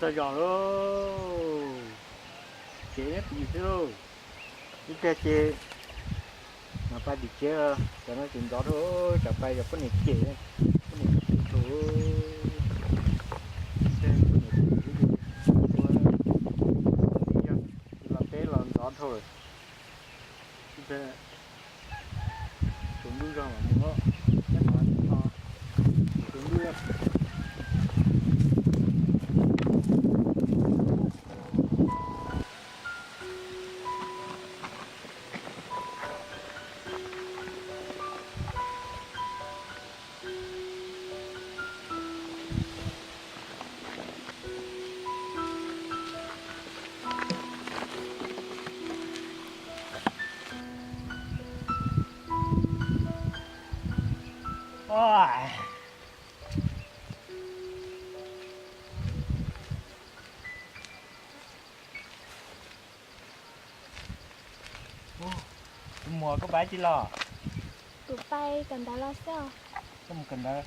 Zos lauj, ces neb pw xwb lauj. Ib pliag ces mas pais tim tsev, cov no ces ntxov dhau, tsam pais yog poj niam cem, poj niam cem dhau, poj niam cem ua, los teb los ntxov dhau lawm. Tus ntuj zog mam mus, tus ntuj. Tus muam, koj pais tsi los? Kuv pais kawm ntawv los xwb. Koj mus kawm ntawv,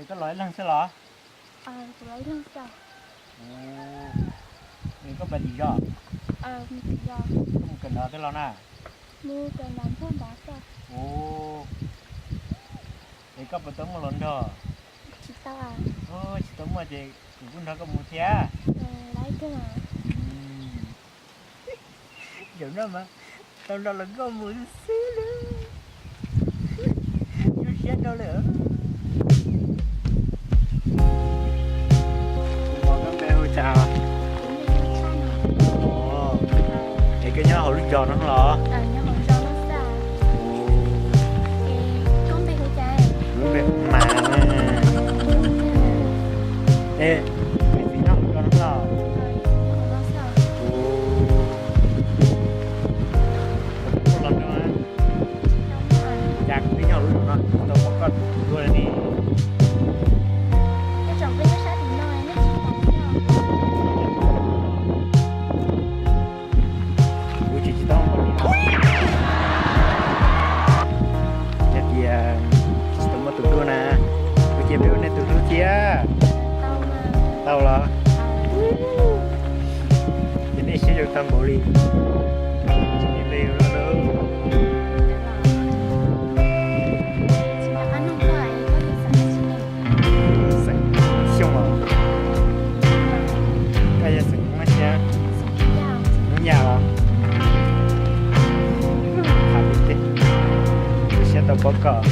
es koj los ib leeg xwb los? Kuv los ib leeg xwb. Es koj pais tim zos? Koj mus kawm ntawv twg los na? Mus kawm ntawv Nplog ntawd xwb. Es koj puas tau muaj hluas nraug? Tsis tau. Tsis tau muaj ces kuv kuj nrog koj mus thiab. Zaum no mas tau nrog luag nkauj mus xwb xwb lauj. Zoo siab rau lawm. Koj npe hu cas? Es koj nyob hauv lub zos no los? Lub npe hu Mas. Es koj txiv nyob hauv zos no los? Ua, los nrog, cas kuv twb nyob hauv lub zos no kuv tsis tau pom koj tus duab li ne. Kuv tseem tsis tau pom li os. Yog tias tsis tau muaj tus duab na, kuv cia peb ua nej tus hlub thiab. Tau los? Ces nej siab zoo tag npaum li. Tsis li los lauj. Xeem Xyooj os. Koj yog xeem Hmoob thiab? Hmoob Yaj os. Tham li thiab, zoo siab tau pom koj.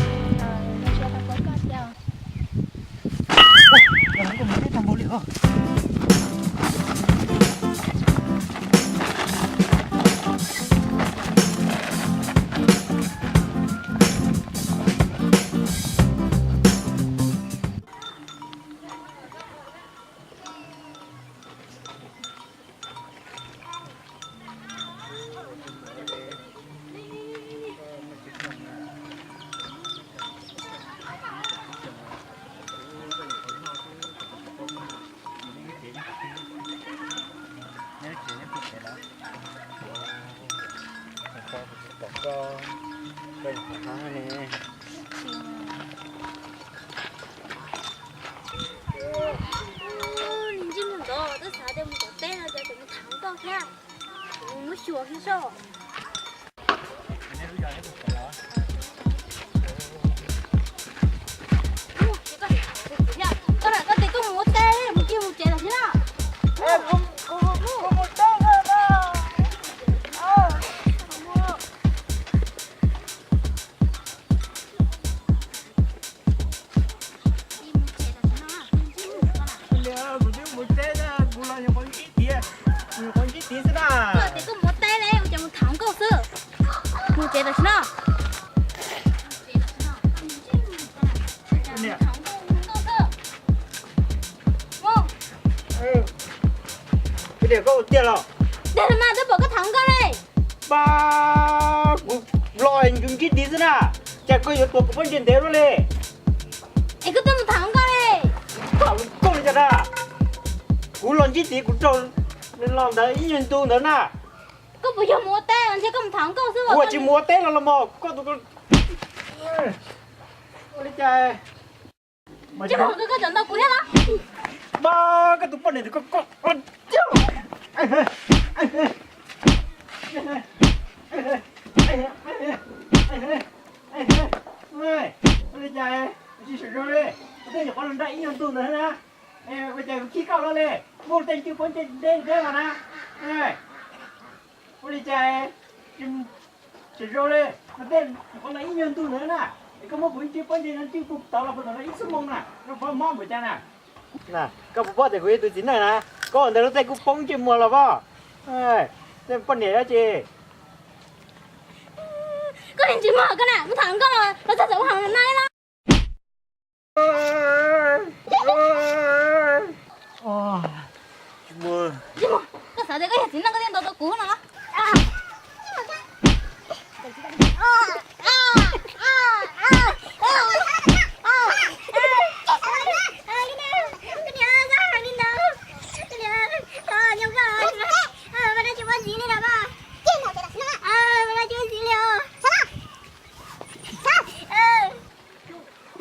Ntsej muag ntawd twb xav tias mus tom teb no ces kuv mus tham nkauj thiab, kuv muab xyuas kiag saib. Koj hais koj tias koj mus ua teb, mus cia mus tsev lawm thiab na. Kuv twb mus teb, kuv los nyuam qhuav ntsib tiav, nyuam qhuav ntsib tiav xwb na. Koj tias koj mus ua teb ne, ua cas mus tham nkauj xwb? Mus tsev tam sim no. Koj tias koj ua tiag los? Tiag mas, twb pom koj tham nkauj li. Pab, kuv los ntsib tiav xwb na, cas koj yuav tuav kuv pob ntseg ntev luaj li? Es koj twb mus tham nkauj li. Tham nkauj li cas na? Kuv los ntsib tiav kuv raug los ntawd ib nyuag ntu ntawd na. Koj puas yog mus ua teb los ntshe koj mus tham nkauj xwb? Kuv tsis mus ua teb los los mog, koj tus ua li cas? Ntsej muag koj cov ntau kuv thiab los? Mas koj tus poj niam tus ko ko. Ua li cas tsis sawv zoo li? Kuv twb nyuam qhuav los nrog ib nyuag ntu ntawd na. Ua cas kuv khib koj los li? Muaj tej ncwj pob ntseg deb deb los na. Ua li cas tsis sawv zoo li? Kuv twb nyuam qhuav los ib nyuag ntu ntawd na. Es koj muab kuv ncwj pob ntseg no ncwj puag tod los puag tom no ib xuab moos na, rau qhov mob npaum cas na. Koj puas paub tias kuv yog tus txiv neej na? Koj ua ntawd luag tej kuj poob ntsej muag los pob. Tej poj niam dab tsi. Koj niag ntsej muag koj na, kuv tham nkauj los los txog txawm ua hauv no li no. Koj xav tias koj yog txiv neej koj thiaj ntaus tau kuv no.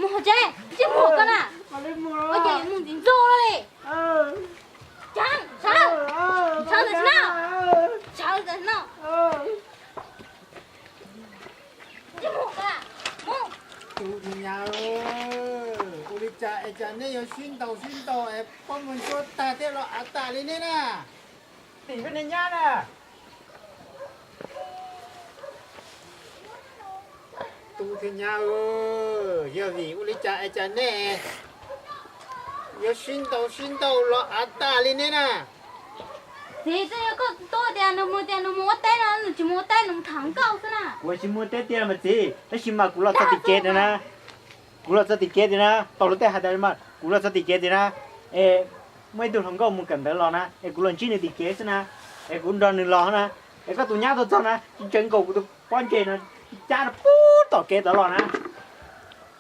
Mus hauv tsev, ntsej muag koj na. Ua cas yuav mus ntxiv ntxo li. Sawv, sawv, sawv ntawm no, sawv ntawm no. Ntsej muag koj na, mus. Tus nyab, ua li cas es cas nej yuav sib ntaus sib ntaus es pob muag ntsuab tag thiab los av tas li nej na? Tim koj niag nyab na. Tus thiab nyab, yog vim ua li cas es cas nej yuav sib ntaus sib ntaus los av tas li nej na? Txiv, twb yog koj tub tias nws mus, tias nws mus ua teb no, nws tsis mus ua teb, nws mus tham nkauj xwb na. Kuv tsis mus ua teb tiag mas txiv, tab sis mas kuv los txog tim kev tiag na. Kuv los txog tim kev tiag na, tau luag tej hais tas mas kuv los txog tim kev tiag na. Es muaj ib tug hluas nkauj mus kawm ntawv los na, es kuv los ntsib nws tim kev xwb na, es kuv nrog nws los na, es koj tus nyab tuaj txog na, tseem nkaus kuv tus pob ntseg no, cab rau pem tom kev tod los na.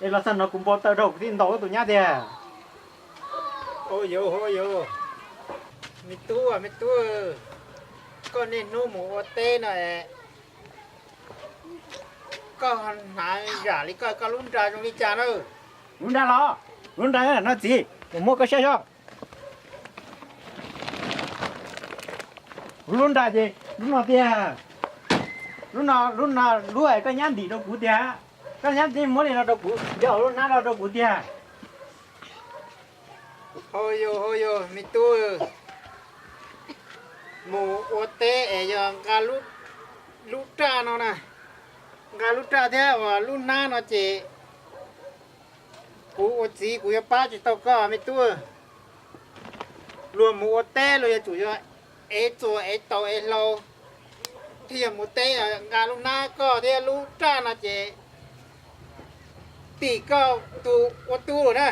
Es los txog no kuv npau taws dhau kuv thiaj ntaus koj tus nyab tiag. Ua yuav, ua yuav, me tub, me tub, koj niaj hnub mus ua teb no, koj hnav zam li koj, koj lub nra zoo li cas na? Lub nra los, lub nra no txiv, kuv muab koj saib seb. Kuv lub nra ces lub no tiag. Lub no, lub no, lub koj nyab ntim rau kuv tiag. Koj nyab ntim muab li no rau kuv, yog lub hnab no rau kuv tiag. Hau yog, hau yog, me tub, mus ua teb es yog nqa lub raj no na, nqa lub raj thiab uas lub hnab no ces kuv ua txiv kuv yuav pab tsis tau koj me tub. Luag mus ua teb luag yuav tsum yog ev txuas ev taus ev hlau, thiaj yog mus teb. Nqa lub hnab koj thiab lub raj no ces tim koj tus ua tub lawm na.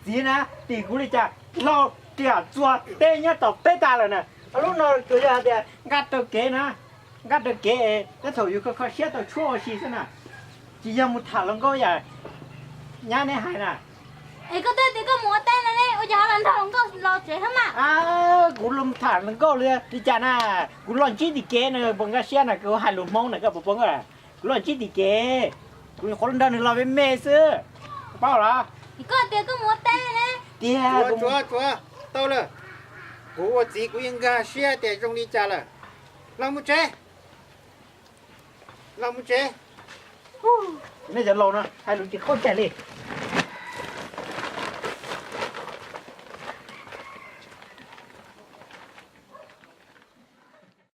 Txiv na, tim kuv li cas? Hlau, riam, txuas, teb nyob tom peb tas lawm na. Lub no tsuas yog hais tias nqa raws kev na, nqa raws kev es tej thaum yus kho kho siab tau tshuab ua si xwb na, tsis yog mus tham hluas nkauj yam nyab neb hais na. Es koj twb tias koj mus ua teb no ne, ua cas ho los nrog hluas nkauj los tsev thiab mas? Kuv los tham hluas nkauj li cas na, kuv los ntsib tim kev na, puas nkag siab na, kuv hais lus Hmoob na koj puas paub? Kuv los ntsib tim kev, kuv nyuam qhuav nrog nws los me me xwb, paub los? Koj tias koj mus ua teb ne. Tiag, tsuav, tsuav, tau lawm. Kuv ua txiv kuv yeej nkag siab tias zoo li cas lawm. Los mus tsev, los mus tsev. Nej cov laus no hais lus tsis qaub cai li.